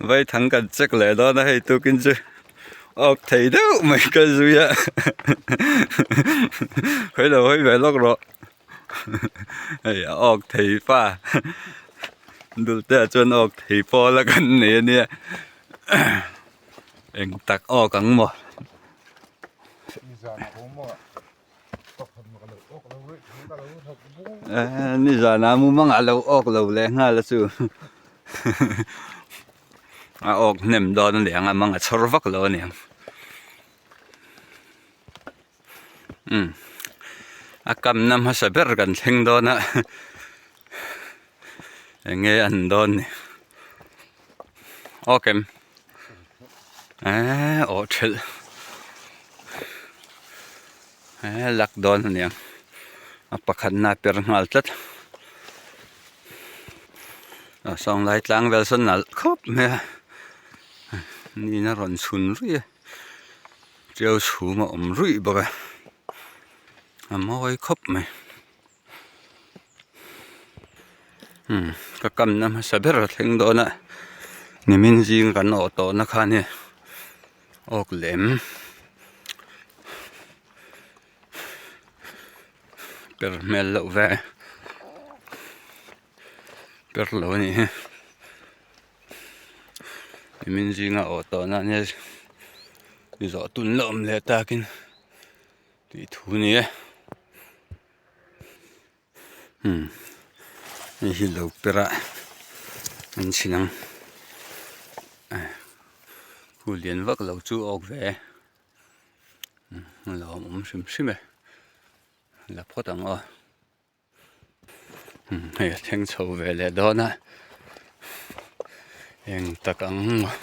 Vaithang kan check leh dawn a hei tukin chu awk thei deuh mai ka zui a hawi lo hawi ve lawk rawh hei a awk thei pa dulte ah chuan awk thei pawl a kan nei a nia eng tak awk ang maw. Nizan ah mumang a lo awk lo leh nghal a chu a awk hnem dawn a niang a mang a chhawr vak lo a niang umm a kamna hmasa ber kan thleng dawn a eng nge an dawn ni awk em. Eee aw thelh eee lak dawn a niang a pakhat na per nghal tlat a sawng lai tlang vel sawn nalh khawp mai a niin a rawn chhun ruih a tiau chhum a awm ruih bawk a a mawi khawp mai. Umm ka kamna hmasa ber a thleng dawn a nimin zing kan awh tawh na kha nia awk lem per hmel loh ve per lo a nih hi nimin zinga awh tawh na ania zawh tun la awm leh takin tih thu a ni e. Umm hei hi lo per a an chhin ang hu lian vak lo chu a awk ve e a lo awm hrim hrim e la phawt ang aw umm hei a thleng chho ve leh dawn a eng tak ang maw.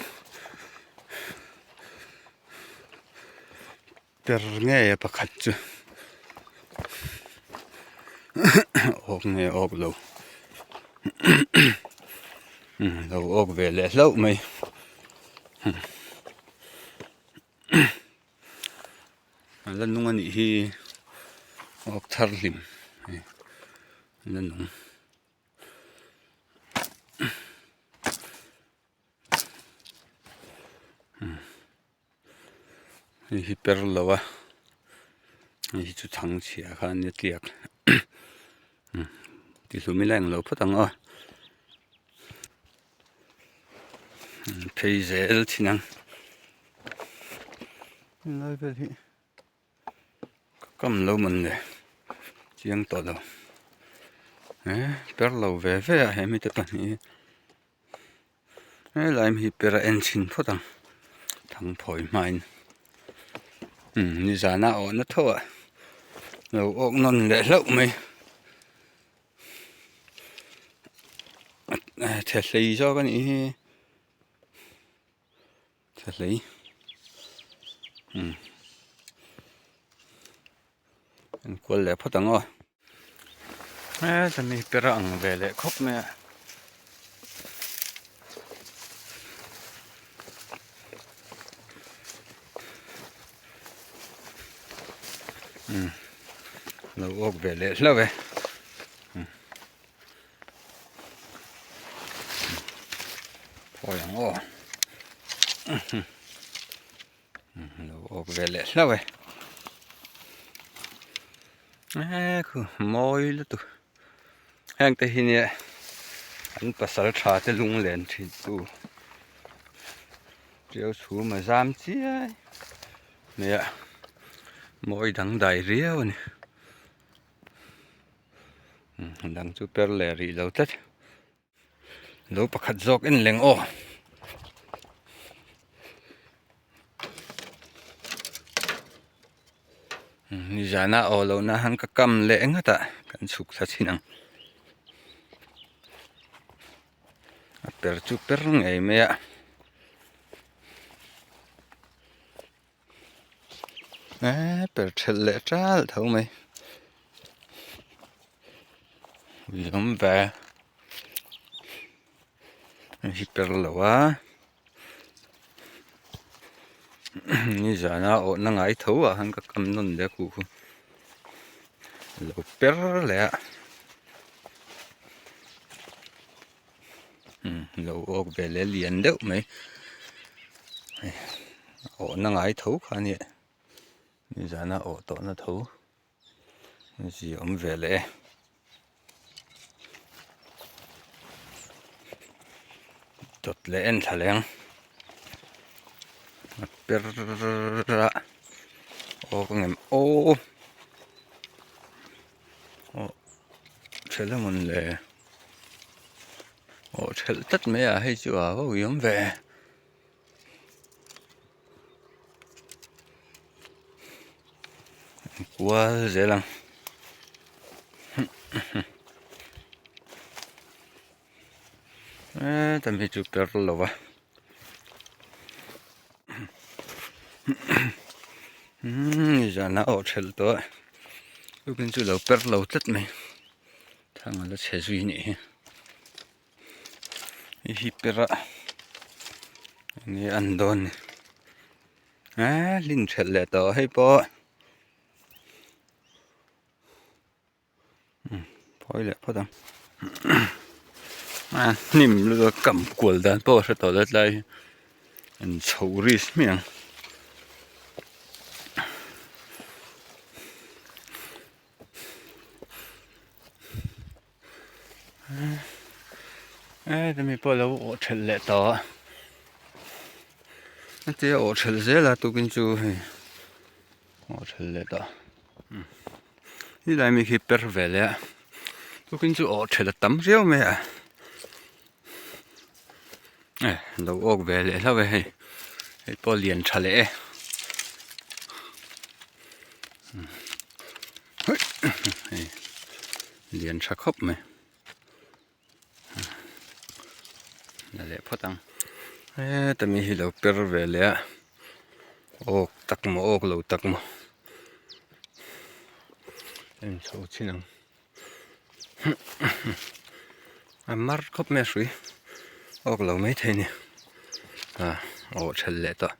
Per ngei a pakhat chu awk nge awk lo lo awk ve leh hlauh mai a la nung a nih hi awk thar hlim a la nung. Hei hi per lo a hei hi chu chhang chhia kha ania tliak tihlum ila englo phawt ang aw phei zel thin ang helai vel hi ka kam lo man le chiang tawh lo eh per lo ve ve a he mite pahnih hi. Helai hi per a en chhin phawt ang thangphawi hmain umm nizana a awhna tho ah lo awk nawn leh hlauh mai thlahlei zawk a nih hi thlahlei umm en kual leh phawt ang aw. Heta mi per a ang ve leh khawp mai a. Umm lo awk ve leh hlauh e. Phawi ang aw. Lo awk ve leh hlauh e. Eee khu mawi lutuk. Heng te hi nia an pasal tha te lung len thin tu. Tiau chhum a zam chiai mai a. Mawi dangdai riau a ni. Dang chu per leh rih lo tlat. Lo pakhat zawk en leng aw. Nizana aw lo na han ka kam leh ngat a kan chhuk thla chhin ang. A per chu per ngei mai a. Eee per thelh leh tal tho mai ui awm ve hei hi per lo a nizana awhna ngai tho ah khan ka kam nawn leh a khuh khu lo per leh a. Lo awk ve leh lian deuh mai awhna ngai tho kha a nia nizana awh tawhna tho zia awm ve leh e. Dawt leh en thla leng a per a aw ka ngem aw aw thelh a mawn le aw thelh tlat mai a hei chu a va uiawm ve. Kual zel ang heta mi chu per lo va nizan a awh thelh tawh a tukin chu lo per lo tlat mai thang a la chhe zui a nih hi. Hei hi perah enge an dawn ni eee hlin thelh leh tawh hei pawh umm phawi leh phawt ang a hnim lutuk a kam kual dan pawh a hre tawh lo tlai hi an chho risk hmiah ang. Hemi pawh alo awh thelh leh tawh a hetia awh thelh zel a tukin chu hei awh thelh leh tawh helai mi khi per ve leh a tukin chu awh thelh a tam riau mai a e lo awk ve leh hlauh e hei hei pawh lian tha leh e. Hei lian tha khawp mai la leh phawt ang heta mi hi lo per ve leh a awk tak maw awk lo tak maw en chho chin ang a mar khawp mai a hrui awk lo maithei a ni a awh thelh leh tawh.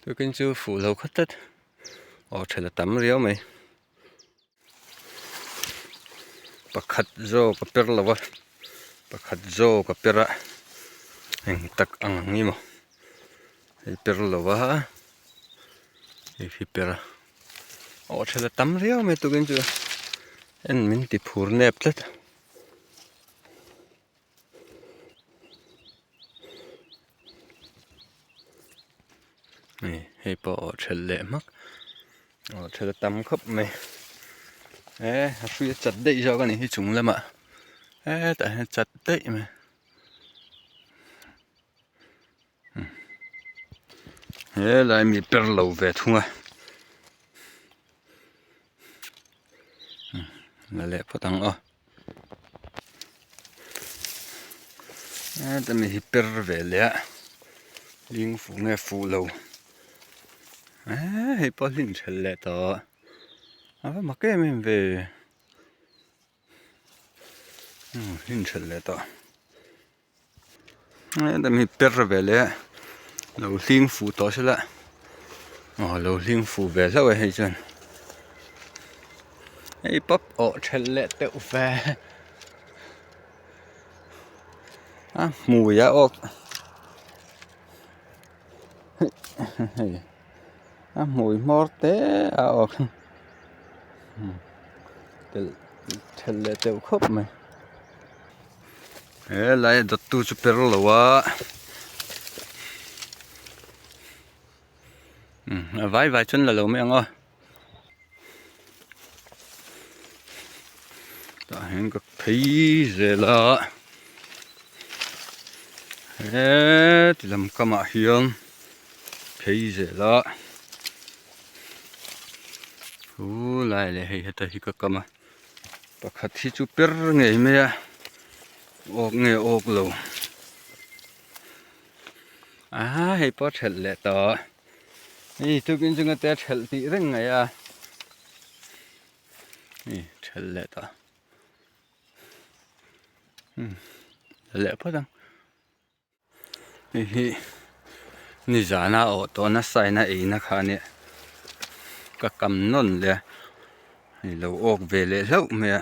Tukin chu fuh lo khat tlat aw thelh a tam riau mai pakhat zawk a per lo a pakhat zawk a per a eng tak ang ang hi maw hei per lo a hei hi per a aw thelh a tam riau mai tukin chu en min ti phur nep tlat. Hei pawh aw thelh leh hmak aw thelh a tam khawp mai e a hrui a chat daih zawk a nih hi chung lamah hetah hian a chat daih mai helai mi per lo ve thung a la leh phawt ang aw. Heta mi hi per ve leh a ling fuh nge fuh lo eee hei pawh a hlim thelh leh tawh a va mak em em ve hlim thelh leh tawh heta mi per ve leh a lo hling fuh tawh sela aw lo hling fuh ve hlauh e hei chuan hei pawp awh thelh leh teuh ve a hmui a awk hei a hmui hmawr te a awk telh thelh leh teuh khawp mai. He lai a dawttu chu per lo a umm a vai vai chuan la lo mai ang aw tah hian ka phei zel a heti lam kamah hian phei zel a chu lai leh hei heta hi ka kam a. Pakhat hi chu per ngei mai a awk nge awk lo a hei pawh a thelh leh tawh hei tukin chunga te a thelh tih reng mai a hei thelh leh tawh umm leh phawt ang. Hei hi nizana awh tawh nasa in a eina kha a nia ka kam nawn leh a hei lo awk ve leh hlauh mai a.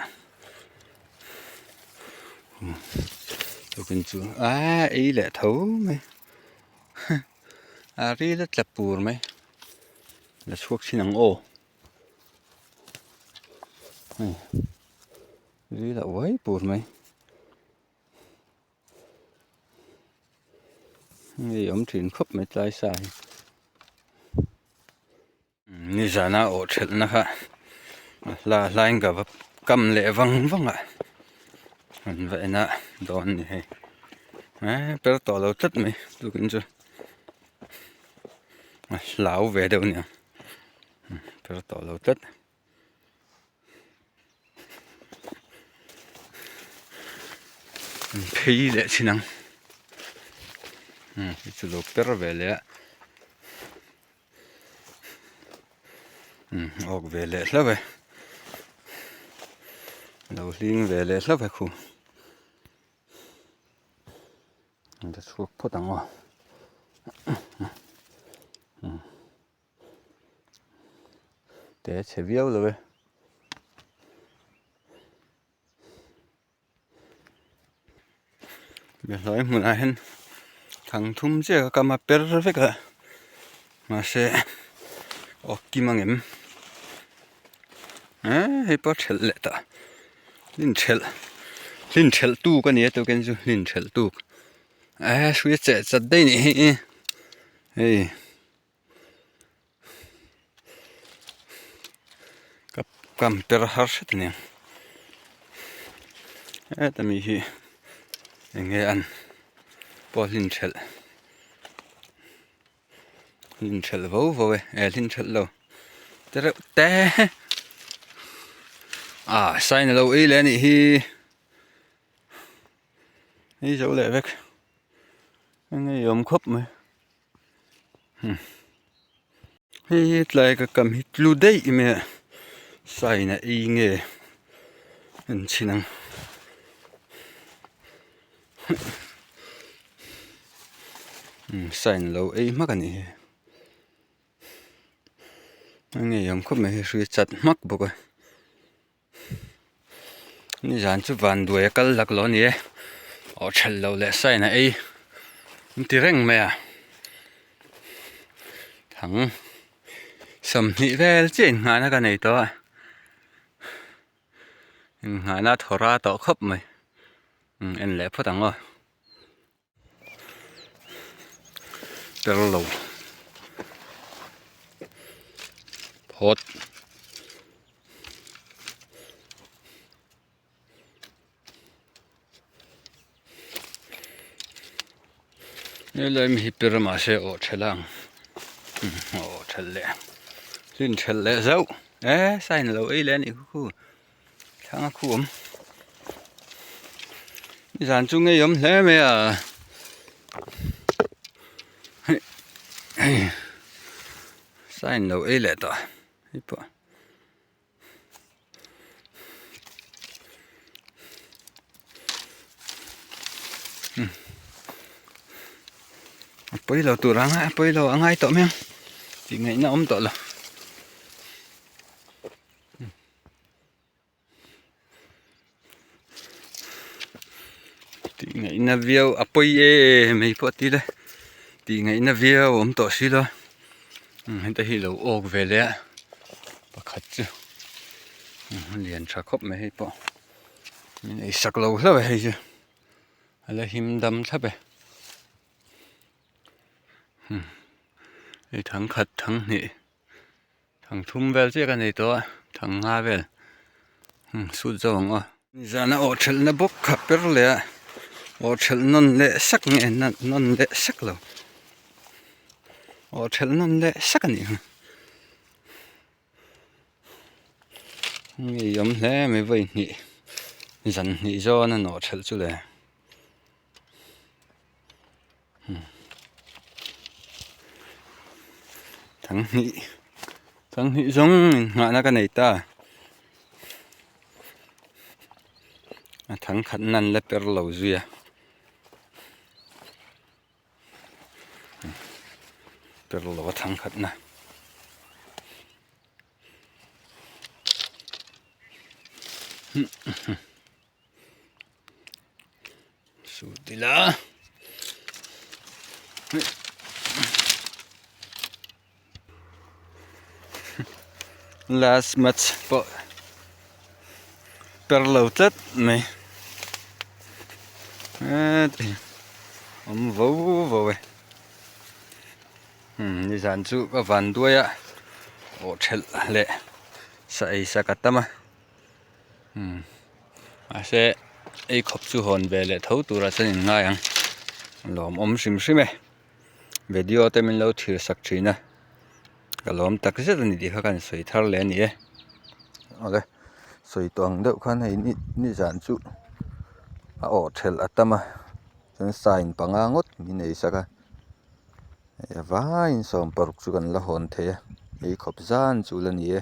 Tukin chu aaa ei leh tho mai a ril a tla pur mai la chhuak thin ang aw hei ril a uai pur mai hei awm thin khawp mai tlai sa hi. Nizana awh thelhna kha a hla hlain ka va kam leh vang vang a an va en a dawn a ni hei eh per tawh lo tlat mai tukin chu a hlau ve deuh a niang per tawh lo tlat. Phei leh chin ang hei chu lo per ve leh a awk ve leh hlauh e lo hling ve leh hlauh e khu an ta chhuak phawt ang aw. Te chhe viau lo e. Helai hmunah hian thang thum chiah ka kam a per vek a mahse aw kim ang em eh hei pawh a thelh leh ta hlin thelh hlin thelh tuk a ni a tukin chu hlin thelh tuk eh hrui a cheh chat daih a nih hi hei. Ka kam per har hret a nia heta mi hi eng nge an pawh hlin thelh hlin thelh vo vo e eh hlin thelh lo te reuh te ah sign alo ei leh a nih hi ei zo leh vek eng nge awm khawp mai. Hei hi tlai ka kam hi tlu daih mai a sign a ei nge en chhin ang sign lo ei hmak a nih hi a ngei awm khawp mai hei hrui a chat hmak bawk a. Nizan chu van duai a kal lak lo a ni e aw thelh loh leh sign a ei an ti reng mai a thang 20 vel chiah inngahna ka nei tawh a inngahna a thaw ra tawh khawp mai en leh phawt ang aw. Per lo phawt helai mi hi per mahse awh thelh a ang awh thelh leh hlin thelh leh zauh e sign a lo ei leh a nih khu. Thlang a khu awm nizan chu ngei awm hle mai a hei hei sign lo ei leh tawh hei pawh a pawi lo tur anga a pawi lo a ngai tawh mai ang tih ngaihna awm tawh lo. Tih ngaihna viau a pawi e mai pawh ti ila tih ngaihna viau a awm tawh si lo heta hi lo awk ve leh a pakhat chu a lian tha khawp mai hei pawh min ei sak lo hlauh e hei chu a la him dam thlap e hei thangkhat thanghnih. Thang thum vel chiah ka nei tawh a thang nga vel sut zo ang aw. Nizana awh thelhna bawk kha per leh a awh thelh nawn leh sak nge nawn leh sak lo awh thelh nawn leh sak a nih kha ngei awm hle mai vawi hnih zan hnih zawn a nawh thelh chu le. Thanghnih thanghnih zawng in nghahna ka nei ta a thangkhat nan la per lo zui a per lo a thangkhat na. Sut. ila. Last match pawh per lo tlat mai heti awm vo vo e nizan chu ka van duai a awh thelh leh sa ei sak a tam a mahse ei khawp chu hawn ve leh tho turah chuan in ngai ang lawmawm hrim hrim e. Video te min lo thlir sak thin a ka lawm tak zet a ni tih kha ka han sawi thar leh a ni e awle sawi tawh ang deuh khan hei ni nizan chu a awh thelh a tam a chuan sign panga ngawt min ei sak a hei a vaiin sawm paruk chu kan la hawn thei a ei khawp zan chu la ni e.